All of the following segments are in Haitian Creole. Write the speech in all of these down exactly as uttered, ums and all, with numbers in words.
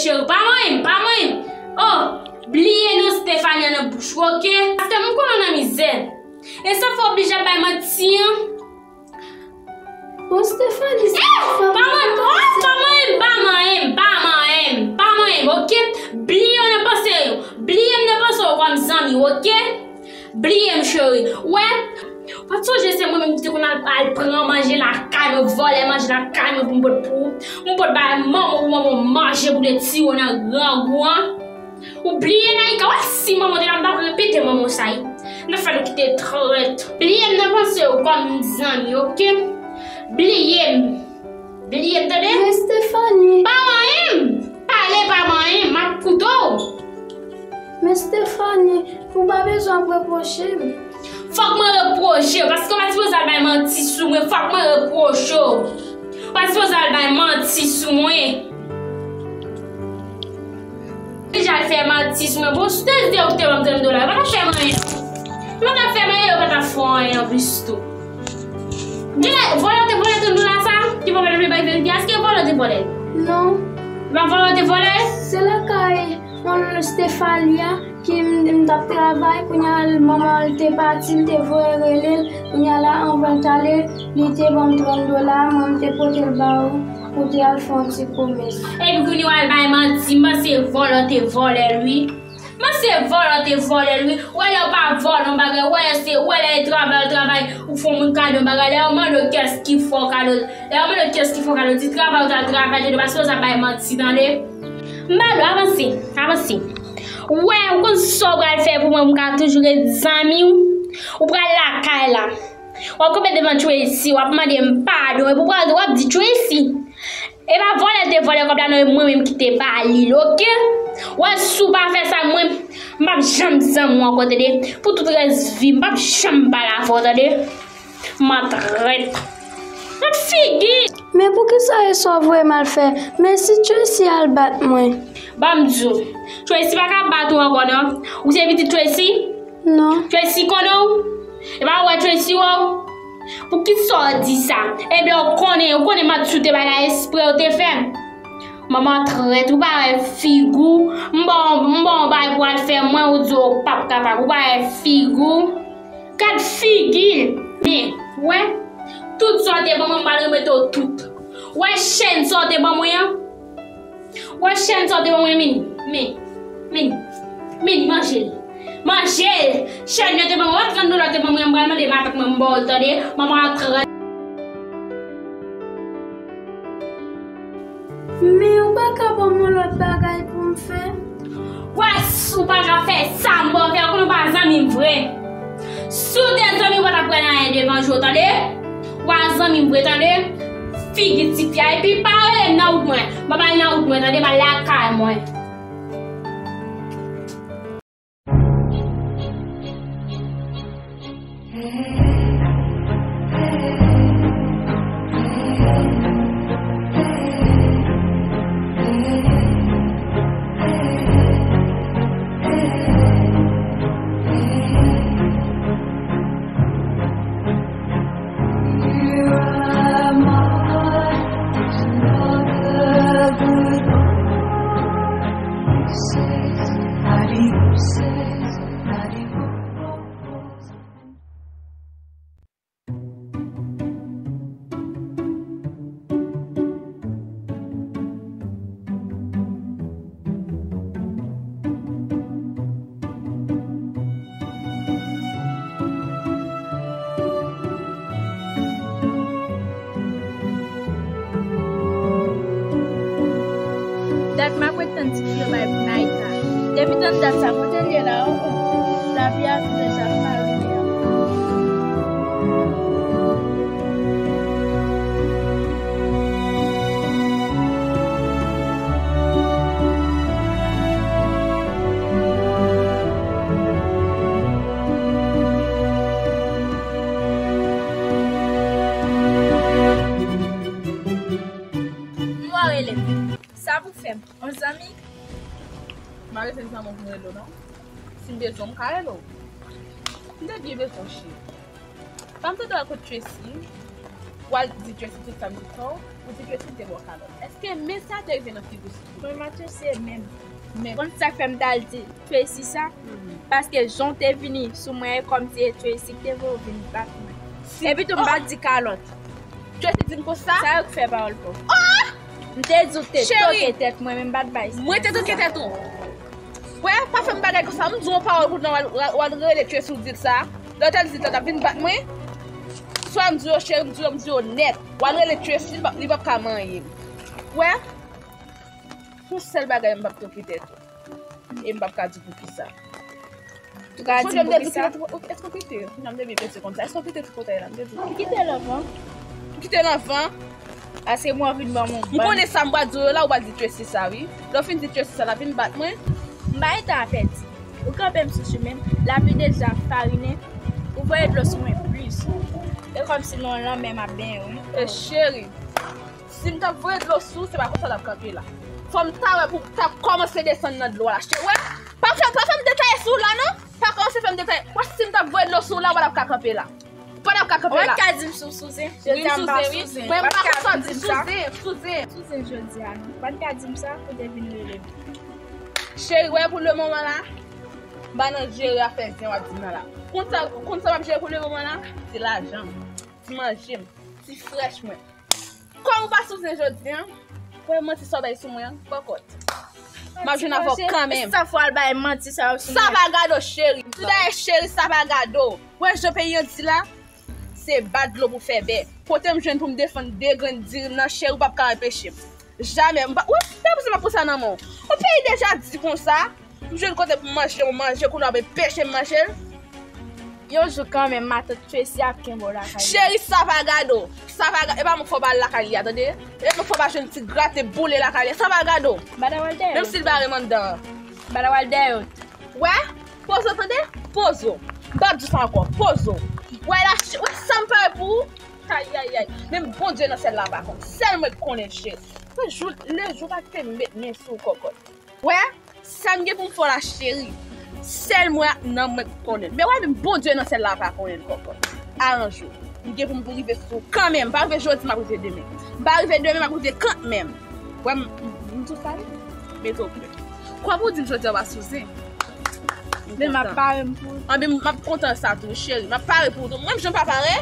Cheri, pa manyen m, pa manyen m. Oh, bliye non Stefania nan bouch ou, oke? Paske m konnen w nan mizè. E sa fè w oblije ap bay manti an. Bon, Stephanie, se... Eh, pa manyen m, oh, pa manyen m, pa manyen m, pa manyen m, pa manyen m, oke? Bliye w nan panse yo. Bliye m nan panse w kòm zanmi w, oke? Bliye m, cheri. Wè, w ap sonje se mwen menm ki te konn al, al pran manje lakay mwen, vòlè manje lakay mwen pou m pot pou ou. M pot bay manman ou, manman w manje pou te tire w nan grangou an. Ou bliye Naïka, wè si manman w te la, m t ap repete manman w sa, wi. M t ap fè nou kite trèt. Bliye m nan panse w kòm zanmi, oke? Bliye m. Bliye m, tande? Men Stephanie. Pa manyen m! Pale pa manyen m, m ap koute w. Men Stephanie, ou pa bezwen ap repwoche m. Fòk mwen repwoche w, paske w pa sipoze al bay manti sou mwen, fòk mwen repwoche w. Ou pa sipoze al bay manti sou mwen. Deja al fè manti sou mwen. Bon, si w te di w te ban m trant dola, yo pa t ap fè m anyen. Yo pa t ap fè m anyen, yo pa t ap fè w anyen anplis tou. Genlè, vòlè w te vòlè trant dola sa, ki pa vle bay verite a, èske vòlè w te vòlè l? Non. E pa vòlè w te vòlè l? Se lakay yon Stefania ki m, m t ap travay, kounye a manman l te pati, m te voye rele l, kounye a la anvan l t ale, li te ban m trant dola, mwen m te pote l ba ou pou te al fè yon ti komès. Epi kounye a w al bay manti, m panse vòlè w te vòlè l, wi. M panse vòlè w te vòlè l, wi. Ou wè lè w pa vòlè yon bagay, ou wè se, ou wè lè e travay, ou travay, ou fè yon moun kado yon bagay, lè yo mande w kiyès ki fè w kado, lè yo mande w kiyès ki fè w kado, di travay ou t al travay, tande, pa sipoze ap bay manti, tande. M ba l, avanse, avanse. Ou wè, ou konn sa w pral fè pou mwen, pou m ka toujou ret zanmi w. Ou pral lakay la. W ap kanpe devan Tracy, w ap mande m padon, epi w pral, w ap di Tracy. E pa vòlè l te vòlè kòb la non, e mwen menm ki te ba li l, oke? W wè si w pa fè sa, mwen, m p ap janm zanmi w ankò, tande? Pou tout rès vi m, m p ap janm pale avè w, tande? Mantrèt. Gad figi! Men poukisa e sa w voye m al fè? Men si Tracy al bat mwen? Ban m di w, Tracy pa ka bat ou ankò non. Ou se pitit Tracy? Non. Tracy konnen w? E pa ou wè Tracy wè w? Poukisa w di sa? Ebyen, ou konnen, ou konnen m ap di w te bagay espre ou te fè. Manman trèt, ou pa wè figi w? M ba w, m ba w yon bagay pou w al fè mwen, ou di w p ap kapab, ou pa wè figi w? Gad figi l! Men, wè, tout sa w te ban mwen, m pral remete w tout. Wè chèn sa w te ban mwen an? Wè chèn sa w te ban mwen, men, men, men, men, manje l. Manje l! Chèn yo te ban mwen, wè trant dola te ban mwen, m pral mande matant mwen m ba w l, tande? Manman trèt. Men ou pa ka ban m yon lòt bagay pou m fè? Wè, si w pa ka fè sa m ba w fè, konnen w pa zanmi m vre. Si w te zanmi m, ou pa t ap pran anyen devan je w, tande? W pa zanmi m vre, tande? Figi tifi a, epi pa rele m nan wout mwen. M ap al nan wout mwen, tande? M al lakay mwen. Dat m ap ret tann ti fi yo bay pou Naïka. Depi tann dat sa, kote l ye la? Oh, oh. Lavi a deja fare. Nwa rele m. Sa pou fè m? On zanmi? M pa rete zanmi w pou m rele w non. Si m bezwen w, m ka rele w. M te byen bezwen w, cheri. Pa m tande w al kot Tracy. W al di Tracy tout sa m di fè w, ou di Tracy m te ba w kalòt. Èske men sa te rive nan figi w? Mwen, Matye, se menm. Men. Konn sa k fè m t al di Tracy sa? Paske jan w te vini sou mwen, e kòmsi e Tracy ki te voye w vin bat mwen. Epi tou, m pa t di kalòt. Tracy di m konsa? Sa yo k fè pawòl pa w. M te di w te toke tèt mwen, men m pa t bay. Mwen te toke tèt ou? Wè, pa fè m bagay konsa. M di w yon pawòl pou w al, w al rele Tracy, w di l sa. Lè w te di l sa, t ap vin bat mwen. Swa m di yo cheri, m di yo, m di yo nèt. W al rele Tracy, li p ap, li p ap ka manyen m. Wè, yon sèl bagay m p ap toke tèt ou. E m p ap ka di poukisa. Ou ka di m poukisa? Èske w kite? Kounya m te byen pèse konn sa. Èske w kite tripotay la? M te di w. Kite l anvan. Ou kite l anvan? Paske mwen anvi ban m yon ban. M konnen sa m pral di w yo la, ou pral di Tracy sa, wi. Lè w fin di Tracy sa, l ap vin bat mwen. M pa gen tan a pèdi. Ou kanpe m sou chimen, lapli deja farinen. Ou voye dlo sou mwen plis. E kòmsi nan yon lanmè m ap benyen, wi. E cheri. Si m t ap voye dlo sou ou, se pa konsa l ap kanpe la. Fò m ta wè pou w ta kòmanse desann nan dlo a la. Cheri, wè, pa fè, pa fè m detaye sou ou la, non. Pa kòmanse fè m detaye. Wè, si m t ap voye dlo sou ou la, ou pa t ap ka kanpe la. Ou pa t ap ka kanpe la. Ou pa t ka di m si w sou zen. Jodi a m pa sou zen. Mwen, m pa konn sa w di sou zen, sou zen. Sou zen jodi a, non. Ou pa t ka di m sa, ou te vin rele m. Cheri, wè, pou le moman la, m pa nan jere afè zen w ap di m nan la. Konn sa, konn sa m ap jere pou le moman la? Se lajan m. Ti manje m. Ti frèch mwen. Kòm ou pa sou zen jodi a, wè manti sa w bay sou mwen an, kòkòt. M ap jwenn avè w kanmenm. Sa fò al bay manti sa yo sou mwen. Sa pa gade w, cheri. Ti dayè, cheri, sa pa gade w. Wè jan peyi an di la, se bat dlo pou fè bè. Kote m jwenn pou m defann de grenn diri m nan, cheri, ou p ap ka anpeche m. Jamè. M pa, wè, se pou sa m ap pran sa nan men w. Yon peyi deja di konsa. M jwenn kote pou m manje, m manje, kounye a w ap enpeche m manje l. Yon jou kanmenm, matant Tracy ap kenbe w lakay li. Cheri, sa pa gade w. Sa pa gade, e pa mwen k fè w pa al lakay li a, tande? E mwen k fè w pa jwenn ti grate boule lakay li a. Sa pa gade w. Menm si l bare m anndan an. Bada w al dèyè w. Wè? Poze w, tande? Poze w. M p ap di w sa ankò. Poze w. Wè la, wè sa m pare pou ou? Ayayay. Menm Bondye nan syèl la pa konn. Sèl mwen k konnen, cheri. Wè jou, le jou pa te met men sou w, kòkòt. Wè, sa m gen pou m fè w la, cheri. Sèl mwen ak nanm mwen k konnen l. Men wè, menm Bondye nan syèl la pa konnen l, kòkòt. Aranje w. M gen pou m rive sou ou kanmenm. M pa rive jodi, m ap rive demen. M pa rive demen, m ap rive kanmenm. Wè, m, m, m di w sa, wi. Mete w prè. Kwa pou w di m jodi a w pa sou zen. Men m ap pare m pou ou. Anben, m ap kontan sa tou, cheri. M ap pare pou ou tou. Mwen, m janm pa pare.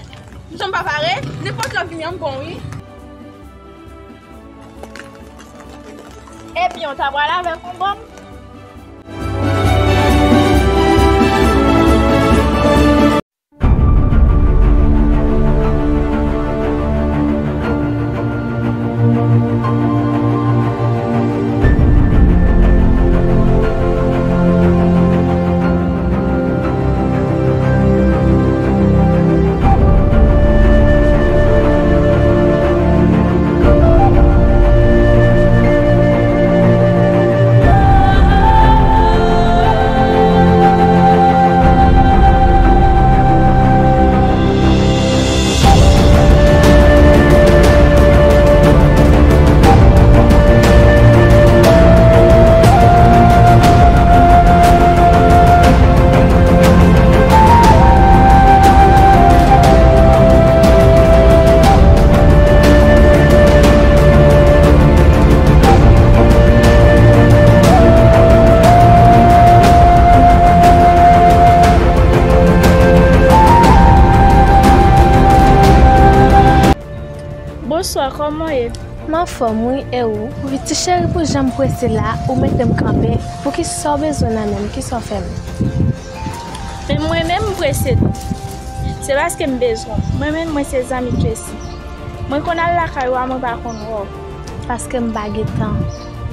M janm pa pare. Nenpòt lè w vini an, m bon, wi. Ebyen, w ta pral avèk yon bòm? Bonswa, kòman w ye? M anfòm wi, e ou? Wi ti cheri, pou jan m prese la, ou mete m kanpe. Poukisa w bezwen nan men m? Kisa w fè m? Men mwen menm m prese tou. Se paske m bezwen w. Mwen menm mwen se zanmi Tracy. Mwen konn al lakay ou a, mwen pa konn wè w. Paske m pa gen tan.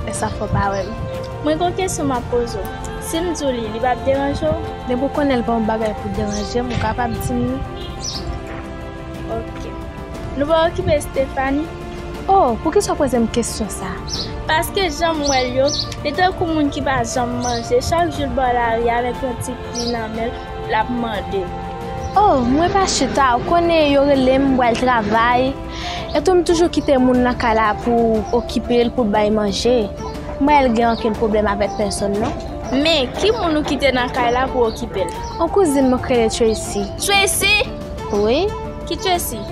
E sa fè w pa wè m. Mwen gen yon kesyon m ap poze w. Si m di w li, li p ap deranje w? Depi w konnen l pa yon bagay pou deranje m, ou kapab di m li. Ok. Nou pa okipe Stephanie? Oh, poukisa w poze m kesyon sa? Paske jan m wè l yo, li tankou moun ki pa janm manje, chak jou l bò lari a avèk yon ti pri nan men l, l ap mande. Oh, mwen pa chita, ou konnen yo rele m, m pral travay. Etou m toujou kite moun nan kay la pou okipe l, pou bay manje. M wè l gen ankenn pwoblèm avèk pèsonn non. Men, ki moun ou kite nan kay la pou okipe l? Yon kouzin mwen k rele Tracy. Tracy? Wi. Ki Tracy?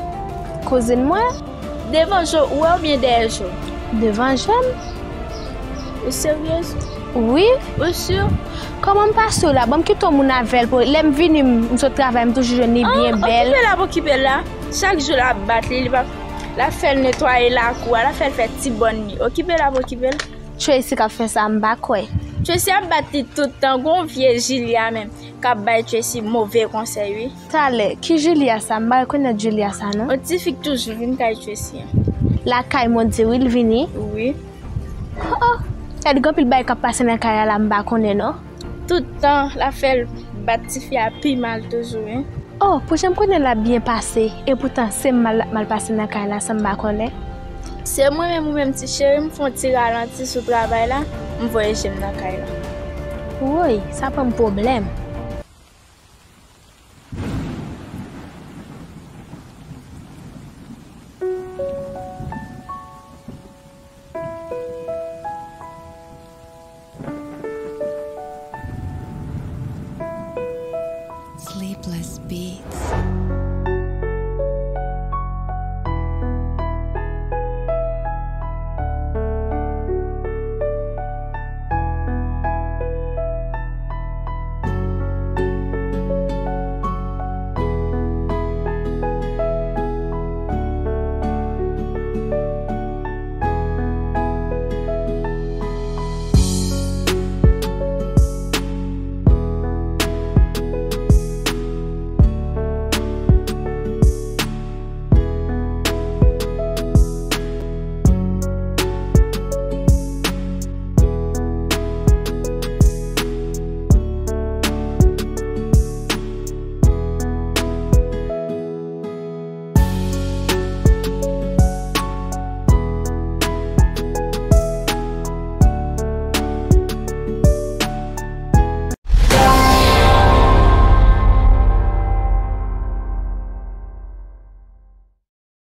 kouzin mwen. Devan je w, ou wè, oubyen dèyè je w? Devan je m. Ou seryez? Wi. Ou si? Kòman m pase w la? Ban m kite w moun avè l pou lè m vini, m sot travay, m toujou jwenn li byen bèl. Okipe l ap okipe l la. Chak jou l ap bat li, li pa, l ap fè l netwaye lakou a, l ap fè l fè ti bòn li. Okipe l ap okipe l. Tracy k ap fè sa, m pa kwè. Tracy ap bat li tout tan. Gon vye Julia menm k ap bay Tracy move konsèy, wi. Talè, ki Julia sa? M pa rekonèt Julia sa, non. Yon ti fi k toujou vin kay Tracy an. Lakay Modi, wi, l vini. Wi. Oh, oh. Gad, gen anpil bagay k ap pase nan kay la, la, m pa konnen, non. Tout tan, l ap fè l bat ti fi a pi mal toujou, wi. Oh, pou jan m konnen l ap byen pase, e poutan se m mal l ap mal pase nan kay la san m pa konnen. Se mwen menm ou menm ti cheri, m fè yon ti ralanti sou travay la, m voye je m nan kay la. Woy, sa pran m pwoblèm.